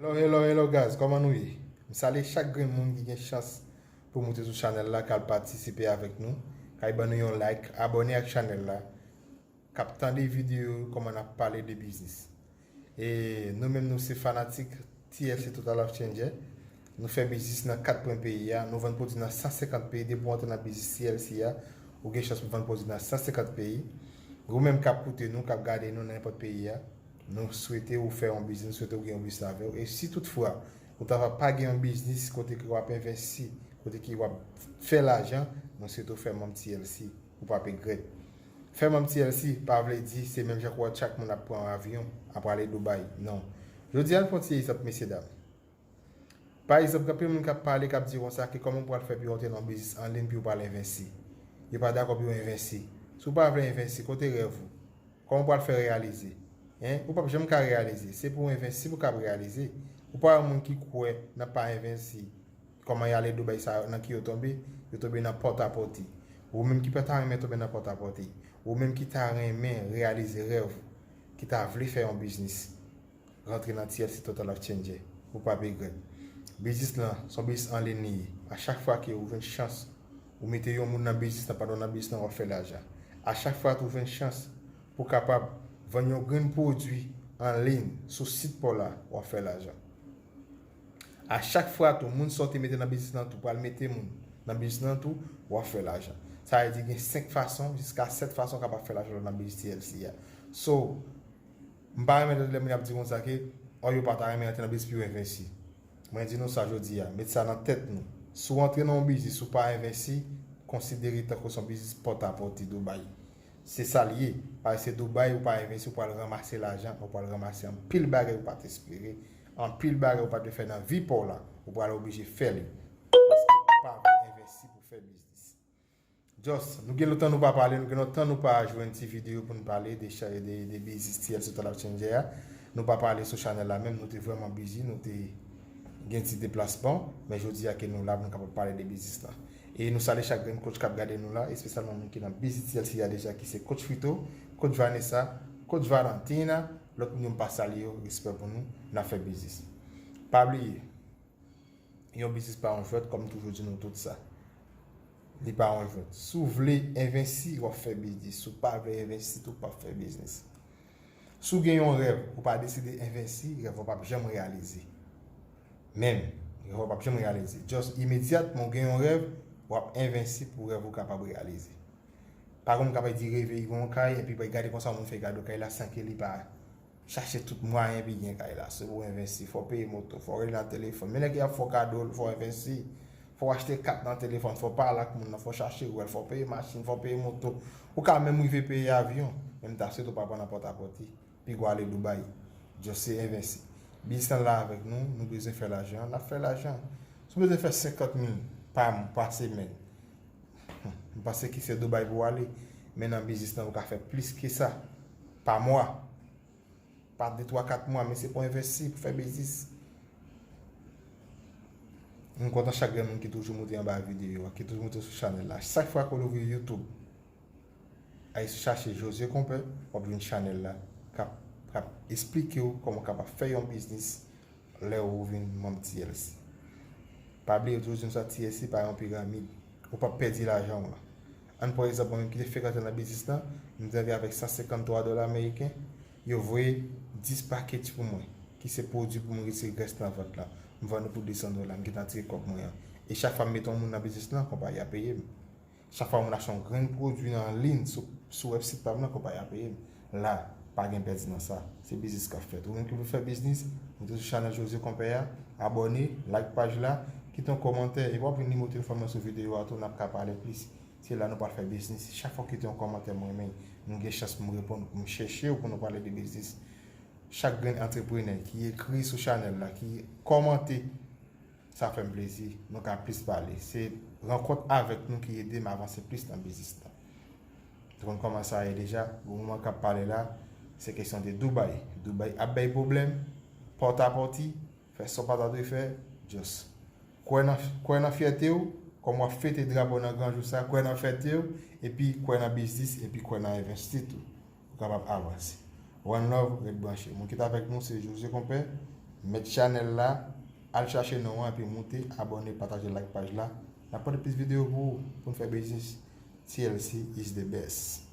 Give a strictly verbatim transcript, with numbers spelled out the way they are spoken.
Hello, hello, hello guys, kòman nou ye? M salye chak grenn moun ki gen chans pou moute sou chanèl la, k al patisipe avèk nou, k al ban nou yon like, abòne ak chanèl la, k ap tande videyo kòman n ap pale de biznis. E nou menm nou se fanatik T L C Total Life Changer. Nou fè biznis nan kat kwen peyi a, nou vann pwodui nan san senkant peyi. Depi w antre nan biznis T L C a, ou gen chans pou vann pwodui nan san senkant peyi. Ou menm k ap koute nou, k ap gade nou nan nenpòt peyi a, nou swete ou fè yon biznis, nou swete ou gen yon biznis avè w. E si toutfwa ou ta va pa gen yon biznis kote ke w ap envesti, kote ke w ap fè lajan, nou swete ou fè manm T L C, ou p ap regrèt. Fè manm T L C pa vle di se menm jan ke w wè chak moun ap pran avyon, ap prale Dubai. Non. Jodi a, n fè yon ti egzanp, mesye dam. Pa egzanp, gen anpil moun k ap pale, k ap di konsa ke kòman w pral fè pou w antre nan yon biznis an liy pou w pral envesti. Yo pa dakò pou yo envesti. Si w pa vle envesti, kote rèv ou? Kòman w pral fè reyalize? Hein? Ou p ap janm ka reyalize. Se pou w envesti pou w kab reyalize. Ou pa wè moun ki kwè nan pa envesti. Kòman y ale Dubai sa yo, nan ki yo tonbe? Yo tonbe nan pòtapòti. Ou menm ki pa ta renmen tonbe nan pòtapòti. Ou menm ki ta renmen reyalize rèv ou, ki ta vle fè yon biznis. Rantre nan T L C Total Life Changer. Ou p ap regrèt. Biznis lan, se yon biznis an liy li ye. A chak fwa ke ou jwenn chans, ou mete yon moun nan biznis lan, pandan w nan biznis lan, w ap fè lajan. A chak fwa tou ou jwenn chans pou w kapab vann yon grenn pwodui an liy sou sit pa w la, w ap fè lajan. A chak fwa tou, moun sa w te mete nan biznis lan tou, pral mete moun nan biznis lan tou, w ap fè lajan. Sa vle di gen senk fason, jiska sèt fason w kapab fè lajan nan biznis T L C a. So, m pa renmen tande lè moun ap di konsa ke, oh, yo pa ta renmen antre nan biznis pou yo envesti. Mwen di nou sa jodi a, met sa nan tèt nou. Si w antre nan yon biznis, ou pa envesti, konsidere tankou se yon biznis pòtapòti Dubai. Se sa l ye. Paske se Dubai, ou pa envesti, ou pral ranmase lajan, ou pral ranmase anpil bagay ou pa t espere, anpil bagay ou pa t vle fè nan vi pa w la, ou pral oblije fè li. Paske ou pa vle envesti pou fè biznis. Just, nou gen lontan nou pa pale, nou gen lontan nou pa jwenn ti videyo pou nou pale de, cha- de, de biznis T L C Total Life Changer a. Nou pa pale sou chanèl la menm, nou te vrèman busy, nou te gen ti deplasman, men jodi a ke nou la pou nou kapab pale de biznis lan. E nou salye chak grenn coach k ap gade nou la, espesyalman moun ki nan biznis T L C a deja, ki se coach Frito, coach Vanessa, coach Valentina, lòt moun yo m pa salye yo, respè pou nou, n ap fè biznis. Pa bliye, yon biznis pa yon jwèt, kòm m toujou di nou tout sa. Li pa yon jwèt. Si w vle envesti, w ap fè biznis. Si w pa vle envesti tou, w p ap fè biznis. Si w gen yon rèv, ou pa deside envesti, rèv ou p ap janm reyalize. Menm, rèv ou p ap janm reyalize. Just imedyatman w gen yon rèv, w ap envesti pou rèv ou kapab reyalize. Pa gen moun k ap di reve gen yon kay, epi gade konsa moun fè gade kay la san ke li pa chache tout mwayen pou gen kay la. Se pou envesti, fò w peye moto, fò w rele nan telefòn. Men nèg y ap fè w kado, fò w envesti. Fò w achte kat nan telefòn, fò w pale ak moun nan, fò w chache rèl, fò w peye machin, fò w peye moto. Ou ka menm rive peye avyon. Menm ta swete w pa pran nan pòtapòt li. Pi gwo ale Dubai. Just se envesti. Biznis lan la avèk nou, nou bezwen fè lajan, n ap fè lajan. Si w bezwen fè senkant mil pa, pa semèn, m panse ki se Dubai pou w ale, men nan biznis lan ou ka fè plis ke sa pa mwa. Pa de twa, kat mwa, men se pou envesti, pou fè biznis. M kontan chak grenn moun ki toujou moute anba videyo a, ki toujou moute sou chanèl la. Chak fwa ke w louvri YouTube, al chache José Compère, w ap jwenn chanèl la k ap, k ap esplike w kòman w kapab fè yon biznis lè ou vin manm T L C. Pa bliye, toujou di m sa, T L C pa yon piramid. Ou p ap pèdi lajan w lan. Ann pran egzanp, mwen menm ki te fèk antre nan biznis lan, m te antre avèk san senkant twa dola ameriken, yo voye dis package pou mwen, ki se pwodui pou mwen retire grès nan vant lan. M vann yo pou de san dola, m gentan tire kòb mwen an. E chak fwa m mete yon moun nan biznis lan, konpayi a peye m. Chak fwa moun achte yon grenn pwodui nan liy sou, sou wèbsit pa m nan, konpayi a peye m. La, pa gen pèdi nan sa. Se biznis k ap fèt. Ou menm ki vle fè biznis, moute sou chanèl José Compère a, abòne, like paj la, kite yon kòmantè, epi w ap jwenn nimewo telefòn mwen sou videyo a tou, n ap ka pale plis. Se la nou pral fè biznis. Chak fwa w kite yon kòmantè, mwen menm, m gen chans pou m reponn, pou m chèche w pou nou pale de biznis. Chak grenn antreprenè ki ekri sou chanèl la, ki kòmante, sa fè m plezi, nou ka plis pale. Se rankont avèk nou ki ede m avanse plis nan biznis lan. Ou konn kòman sa ye deja, gon moman k ap pale la, se kesyon de Dubai. Dubai ap bay pwoblèm, pòtapòti, fè sa w pa ta dwe fè, just kwè nan, kwè nan fyète w, kòm w ap fete drapo nan gran jou sa, kwè nan fyète w, epi kwè nan biznis, epi kwè nan envesti tou. Ou kapab avanse. One love, ret branche. Moun ki t avèk nou se José Compère, Mèt chanèl la, al chache non an epi moute, abòne, pataje, like paj la. N ap pote plis videyo pou ou, pou n fè biznis. T L C is the best.